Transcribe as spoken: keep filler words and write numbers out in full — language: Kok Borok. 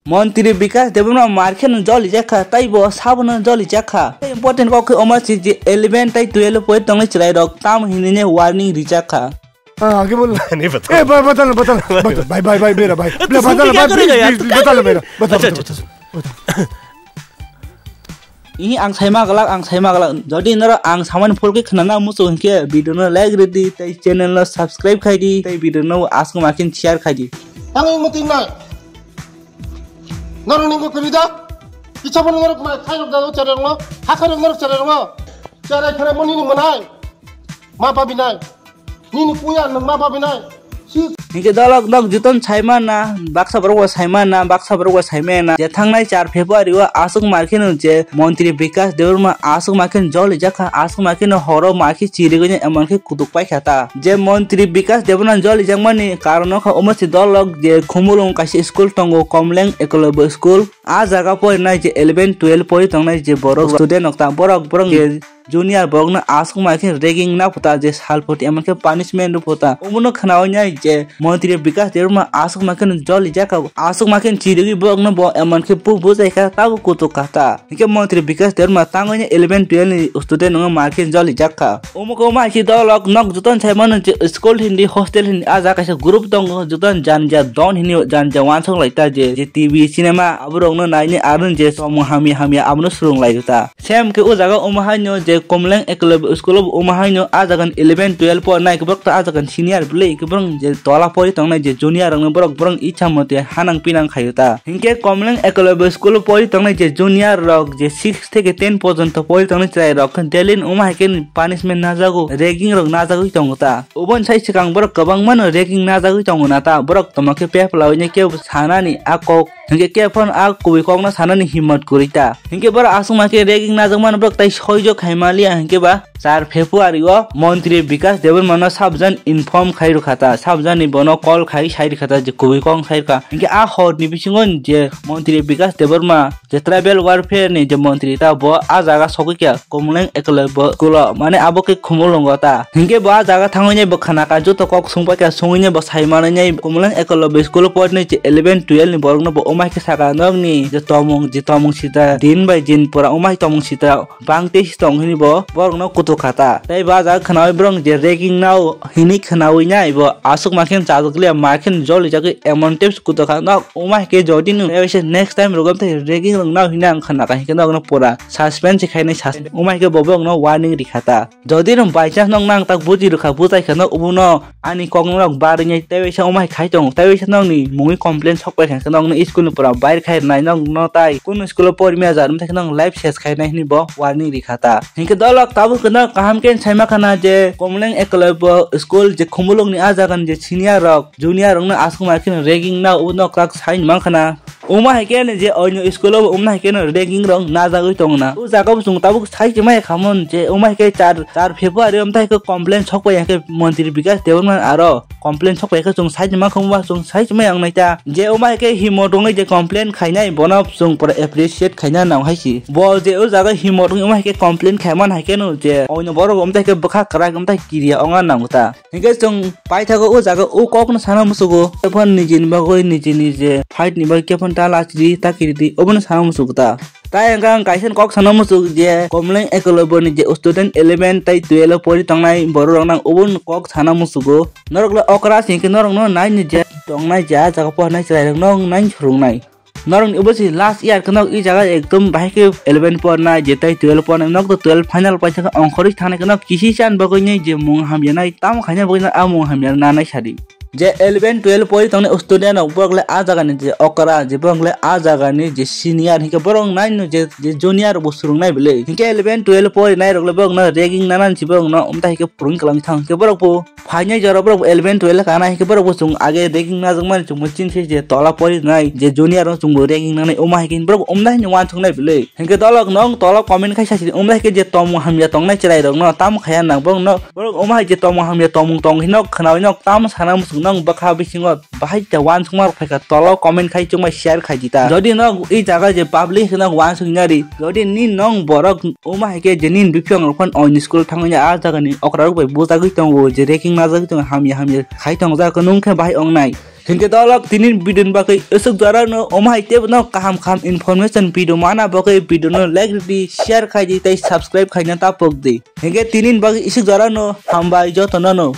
Montri Bikash Debbarma mar kheno joli jakha, tei bo sabono joli jakha. Tei important kok khe omo se je eleven tei twelve pori tongnai chwrairok tamo hinwi warning rijak kha. हाँ, आगे बोल। नहीं पता। ए, ब-, बता ना, बता ना, बता, भाई, भाई, भाई, मेरा भाई। तो ले, सुन बता के ना, क्या भाई, करेगा प्लीज, यार? प्लीज, तू बता क्या ना, मेरा, बता, अच्छा, बता, अच्छा, बता, अच्छा। बता। Ih, ang saima glak, ang saima glak. Jodi norok ang samani phulki khnana muchung hinkhe video no like rwdi, tei channel no subscribe khaidi, tei video no aswk ma khe share khaidi. Tangwi muting nai. Norok ningko kwrwi da? Kisa phano norok ma khairok da o cherai rokno, ha khairok norok cherai rokno. Cherai kharai mo nini mwnai. Ma pabi nai. Nini puya nwng ma pabi nai. Si. Hinkhe dolok nok juton saimana, baksa borok bo saimana, baksa borok bo saimana. Je thangnai char February o aswk ma kheno je Montri Bikash Debbarma aswk ma kheno joli jakha, aswk ma kheno horo ma khe chirigwi emon khe kutuk paikha ta. Je Montri Bikash Debbarma joli jakmani karon wngkha omo se dolok je Khumulwng kaisa school tongo, Komleng Ekolobya School. A jaga porinai je eleven twelve pori tongnai je borok student rok ta, borok, borok je junior borokno aswk ma khe ragging na phuta, je sal phuti emon khe punishment rw phuta. Omono khnaui nai je Montri Bikash Debbarma aswk ma khe joli jakha, aswk ma khe chirigwi borokno bo emon khe bu bujai kha, tabo kutuk kha ta. Hinkhe Montri Bikash Debbarma tangwi eleven twelve ni student wngwi ma khe joli jakha. Omo khe omo hai khe dolok nok jotono sai mano je school hindi, hostel hindi, a jaga kaisa group tongo, jotono jani ja don hindi, jani ja wansuk lai ta je, je T V, cinema, aborokno naini aro je tomung hamya hamya abono swrwng lai ta. Same khe o jaga omo haino je Komleng Ekolobya School o bo omo haino a jaga ni eleven twelve pori nai borok ta a jaga ni senior bwlwi khe borok je tola pori tongnai je junior rokno borok, borok icha mote hanang pinang khaio ta. Hinkhe Komleng Ekolobya School o pori tongnai je junior rok je six theke ten porjonto pori tongnai chwrai rok khe daily ni omo hai khe punishment najago, ragging rok najagwi tongo ta. Oboni sai swkang borok kwbangmano ragging najagwi tongo na ta, borok tongma khe peplawi nai kebo sanani a kok, hinkhe kebo phano a kubui kokno sanani himmat kwrwi ta. Hinkhe borok aswk ma khe ragging najakmano borok tai soijo khaimaliya, hinkhe ba char February o Montri Bikash Debbarmano sabjan inform khai rwkha ta, sabjani bono call khai sai rwkha ta je kubui kok sai rwkha. Hinkhe a horni bisingo je Montri Bikash Debbarma je tribal welfare ni je montri ta bo a jaga sogwi kha Komleng Ekolobya School o, mane abo khe Khumulwngo ta. Hinkhe bo a jaga thangwi nai bo khna kha, joto kok sung pai kha, sungwi nai bo sai manwi nai Komleng Ekolobya School o porinai je eleven twelve ni borokno bo omo hai khe saka nokni je tomung, je tomung sita din bai din pura omo hai tomung sita bang tei si tong hini bo borokno kutuk kha ta. Tei bo a jaga khnaui borok je ragging nao hini khnaui nai bo aswk ma khe chajak liya, ma khe joli jagwi emon tips kutuk kha nok. Omo hai khe jodi nwng tei se next time rwgam tei ragging rok nao hini ang khna kha hinkhe nokno pura suspense se khainai, suspense. Omo hai khe bo borokno warning rikha ta. Jodi nwng by chance nwng nang tak buji rwkha, bujai kha nok obono ani kok nok barwi nai tei waisa omo hai khai tongo, tei waisa nokni mungwi complain sok pai kha, nokno school ni pura bair khai rwnai, nokno tai kunu school o pori maya jar wngthai khe nok life ses khainai hwnwi bo warning rikha ta. Hinkhe dolok tabuk khe nok kaham khe saima khana je Komleng Ekolobya School je Khumulwng ni a jaga ni je senior rok, junior rok no aswk ma khe ragging na, o nok tak sai man khana. Omo hai khe je oino school o omo hai khe ragging rok najagwi tongo na. O jaga bo chwng tabuk sai se maya khamon je omo hai khe char, char February o omthai khe complain sok pai ya khe Montri Bikash Debbarma aro complain sok pai khe chwng sai se ma khumba chwng sai se maya wngnai ta. Je omo hai khe himo tongwi je complain khainai bono chwng pura appreciate khaina nang hai si. Bo je o jaga himo tongwi omo hai khe complain khaiman hai khe no je oino borok omthai khe bwkha kwrak omthai kiriya ongna nango ta. Hinkhe chwng paithago o jaga o kokno sana musugo, khe phano nijini bagwi nijini je fight ni bagwi khe phano ta lachiri ta kiridi obono sana musugo ta. Tai hwnkhe ang kaisa kok sana musugo je Komleng Ekolobya ni je student eleven tei twelve pori tongnai borok rok nang obono kok sana musugo. Norok le okra se hinkhe norok no nai ni je tongnai je a jaga pornai chwrai rok no nai swrwngnai. Norokni obo se last year khe nok i jaga ekdom bahai khe eleven pornai je tei twelve pornai, nok to twelve final paisa khe ongkhorwi thangnai khe nok kisi chan bagwi nai je mung hamya nai tamo khaina bagwi nai a mung hamya nanai sadi. Je eleven twelve pori tongnai student rok borok le a jaga ni je okra je borok le a jaga ni je senior hinkhe borok nai no je, je junior bo swrwngnai bwlwi hinkhe eleven twelve pori nai rok le borok no ragging nanani si borok no omtai hinkhe phrwng kwlangwi thang hinkhe borok bo Phainai jora borok eleven twelve kana hinkhe borok bo chwng age ragging najakmani chwngbo chini se je tola pori nai je junior no chwngbo ragging nanai omo hai khe borok omna hini uansuknai bwlwi. Hinkhe dolok no tola comment khai sasi omna hai khe je tomung hamya tongnai chwrai rok no tamo khaya nang borok no borok omo hai je tomung hamya tomung tong hino khnaui no tamo sana muchung Nong bwkha bisingo bahai ta uansukma rok phaikha tolo comment khai chukmai share khai di ta. Jodi nok i jaga je public nok uansuk nari, jodi ni nong borok uma hai khe je nin biphiyong rok phan oini school thangmani a jaga ni okra rok bai bujagwi tongo je ragging najagwi tongo hamya hamya khai tongjak nung khe bahai ong nai. Hinkhe dolok tinin video ni bagwi isuk jora no uma hai tebo no kaham kaham information video mana bagwi video no like ridi, share khai di tei subscribe khaina tapok di. Hinkhe tinin bagwi isuk jora no hambai joto no no.